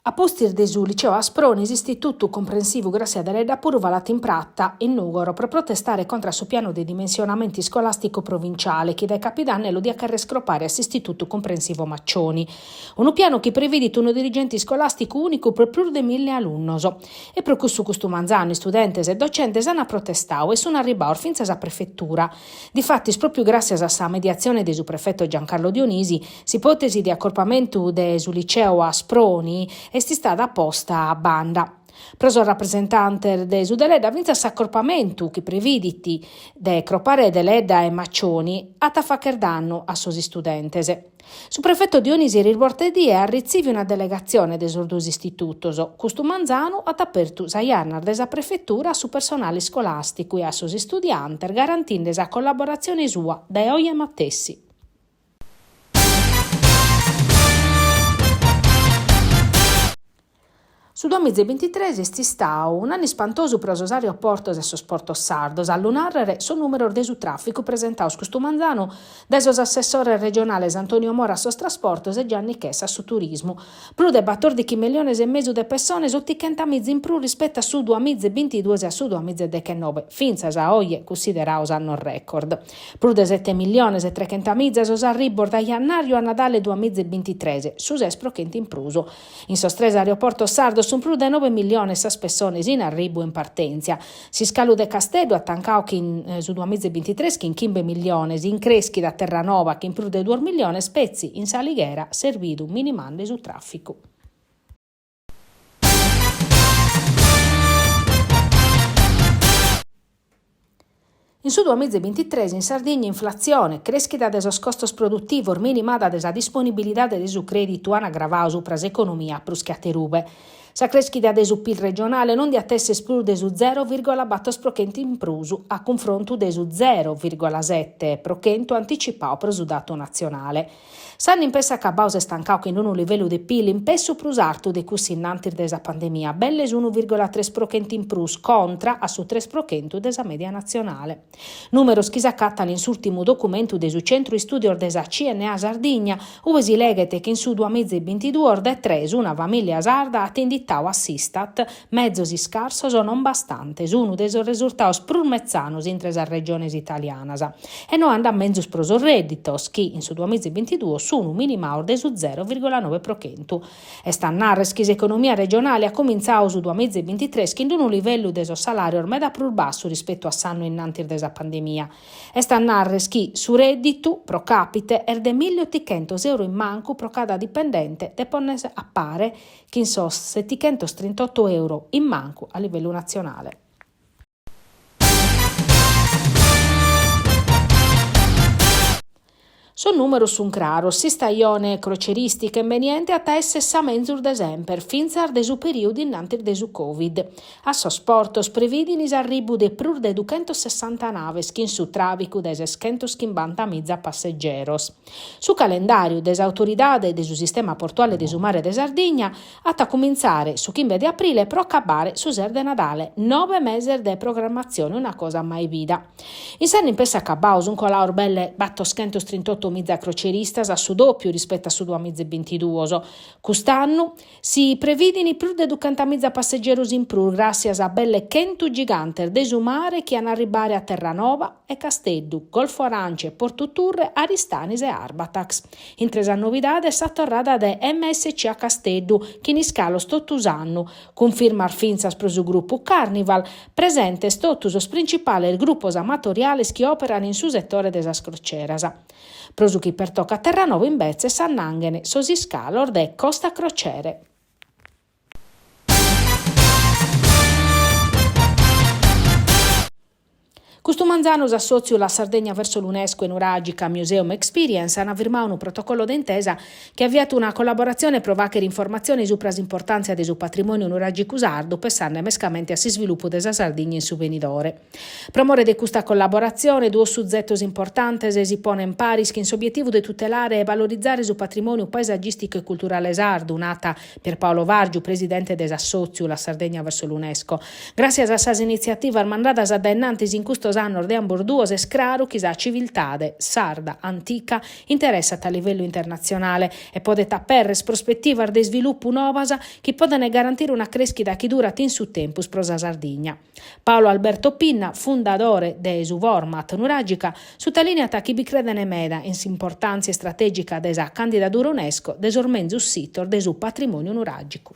A pustis de su Liceo Asproni, s'Istitutu Comprensivu Grassia Deledda puru falat in prata, in Nùgoro, pro protestare contra a su pianu de dimensionamentu iscolàsticu provinciale chi dae capidanne lu diat cherrer cropare a s'Istitutu Comprensivo Maccioni. Unu pianu chi previdit unu dirigente iscolàsticu ùnicu pro prus de mille alunnos. E pro cussu custu manzanu istudentes e docentes ant protestadu e sunt arribados fintzas a prefetura. Difatis pròpiu gràssias a sa mediatzione de su prefeto Giancarlo Dionisi, s'ipòtesi de acorpamentu de su liceu Asproni est istada posta a banda. Pro sos rapresentantes de su Deledda fintzas s'acorpamentu chi previdit de cropare Deledda e Maccioni at a fagher dannu a sos istudentes. Su prefeto Dionisi eris bortedie at retziviu una delegatzione de sos duos istitutos. Custu manzanu at apertu sas jannas de sa prefetura a su personale iscolàsticu e a sos istudiantes garantinde sa collaboratzione sua dae oje matessi. Su duamiza e bintitres est istadu un'annu ispantosu pro sos aeroportos e sos portos sardos, a lu nàrrere sos nùmeros de su tràficu presentados custu manzanu dae sos assessores regionales Antonio Mora a sos trasportos e Gianni Chessa a su turismu. Prus de batòrdighi milliones e mesu de pessones, otichentamiza in prus rispetu a su duamiza e bintiduos e a su duamiza e dechenobe, fintzas a oje cussiderados annos record. Prus de sete milliones e trecentamiza sos arribos dae jannàriu a Nadale duamiza e bintitres, su ses pro chentu in prus. In sos tres aeroportos sardos sunt prus de nobe milliones sas pessones in arribu e in partèntzia. S'iscalu de Casteddu at tancadu chin su duamiza e bintitres chin chimbe milliones, in crèschida Terranova chin prus de duos milliones, petzi in S'Alighera s'est bidu minimande su tràficu. In su duamiza e bintitres in Sardigna inflatzione, crèschida de sos costos produtivos, minimada de sa disponibilidade de su crèditu an agravadu supra s'economia prus che aterube. Sa crèschida de su Pil regionale non diat èssere prus de su zero vìrgola bator pro chentu in prus a cunfrontu de su zero vìrgola sete pro chentu anticipadu pro su datu natzionale. S'annu in pessu acabadu s'est tancadu chin unu livellu de Pil in pessu prus artu de cussu innantis de sa pandemia, belle s'unu vìrgola tres pro chentu in prus contra a su tres pro chentu de sa mèdia natzionale. Nùmeros chi s'acatan in s'ùrtimu documentu de su Centru Istùdios de sa CNA Sardigna, ue si leghet chi in su duamiza e bintiduos de tres una famìlia sarda at inditadu a s'Istat mezos iscarsos o non bastantes, unu de sos resurtados prus metzanos intre sas regiones italianas. E no andat menzus pro sos rèdditos, chi in su duamiza e bintiduos sun minimados de su zero vìrgola noe pro chentu. Est a narrer chi s'economia regionale at comintzadu su duamiza e bintitres chin unu livellu de sos salàrios meda prus bassu rispetu a s'annu innantis de sa pandemia. Est a narrer chi su rèdditu pro càpite est de milliottichentos euro in mancu pro cada dipendente de ponner a pare chin sos setichentostrintotto euro in mancu a livellu natzionale. Sos nùmeros sunt craros, s'istajone crocerìstica imbeniente at a èssere sa menzus de semper, fintzas de su perìodu innantis de su Covid. A sos portos previdin s'arribu de prus de duchentosessanta naves chin su tràvicu de seschentoschimbantamiza passegeros. Su calendàriu de s'Autoridade de su Sistema Portuale de su Mare de Sardigna at a cumintzare su chimbe de aprile pro acabare su ses de Nadale, nobe meses de programmatzione, una cosa mai bida. In s'annu in pessu acabadu sunt colados belle battoschentostrintotomiza croceristas, su dòpiu rispetu a su duamiza e bintiduos. Cust'annu Si previdin prus de duchentamiza passegeros in prus gràssias a belle chentu gigantes de su mare chi an a arribbare a Terranova e Casteddu, Golfo Aranci e Portu Turre, Aristanis e Arbatax. Intre sas novidades sa torrada de MSC a Casteddu, chin iscalos totu s'annu, cunfirmas fintzas pro su grupu Carnival, presentes totu sos principales grupos amatoriales chi òperan in su setore de sas croceras. Pro su chi pertocat Terranova imbetzes s'annanghen sos iscalos de Costa Crociere. Custu manzanu s'assòtziu La Sardegna verso l'Unesco e Nuragica Museum Experience ant firmadu unu protocollo de intesa chi aviat una collaboratzione pro fàghere informatzione subra s'importàntzia de su patrimòniu nuràgicu sardu pessende mescamente a s'isvilupu de sa Sardigna in su benidore. Pro more de custa collaboratzione, duos suzetos importantes si ponent paris chin s'obietivu de tutelare e valorizare su patrimòniu paesagìsticu e culturale sardu, nat Pierpaolo Vargiu, presidente de s'assòtziu La Sardegna verso l'Unesco. Gràssias a sas initziativas mandadas a dae innantis in custos. custos annos de ambos duos est craru chi sa civiltade sarda antica interessat a livellu internatzionale e podet aperrer prospetivas de isvilupu novas chi podent garantire una crèschida chi durat in su tempus pro sa Sardigna. Paolo Alberto Pinna, fundadore de su format Nuragica, sutalìniat chi bi creden meda in s'importàntzia istratègica de sa candidadura Unesco de sos menzus sitos de su patrimòniu nuràgicu.